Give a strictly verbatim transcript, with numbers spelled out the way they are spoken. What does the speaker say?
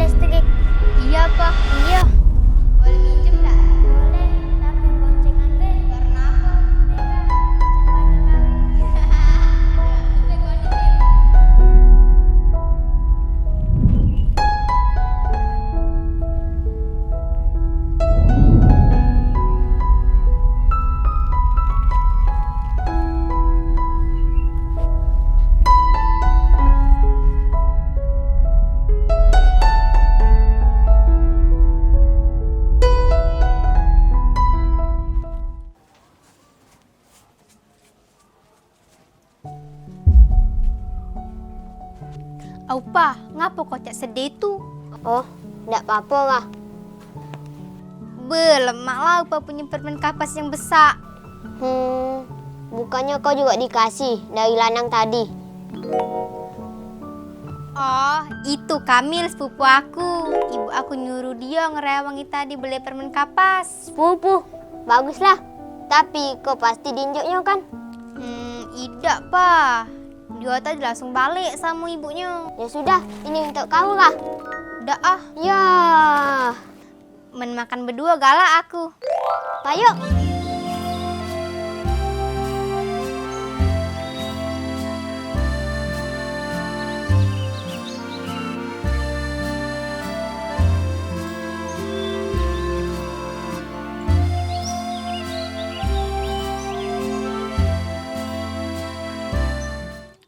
Listrik. Iya, Pak. Iya. Boleh minjem nggak? Boleh, tapi boncengan be. Warna apa? Merah, macam baju kawin. Aduh, aku be goni be. Au, Pa, ngapo kau cak sedih tu? Oh, ndak papo lah. Be, lemak lah Upa punyo permen kapas yang besak. Hmm, bukannya kau juga dikasih dari lanang tadi? Oh, itu Kamil, sepupu aku. Ibu aku nyuruh dia ngerewangi tadi beli permen kapas. Sepupu? Baguslah. Tapi kau pasti diinjuknya, kan? Hmm, idak, Pa. Dia tadi langsung balik sama ibunya. Ya sudah, ini untuk kau lah. Dak ah. Ya. Men makan berdua galak aku. Payung.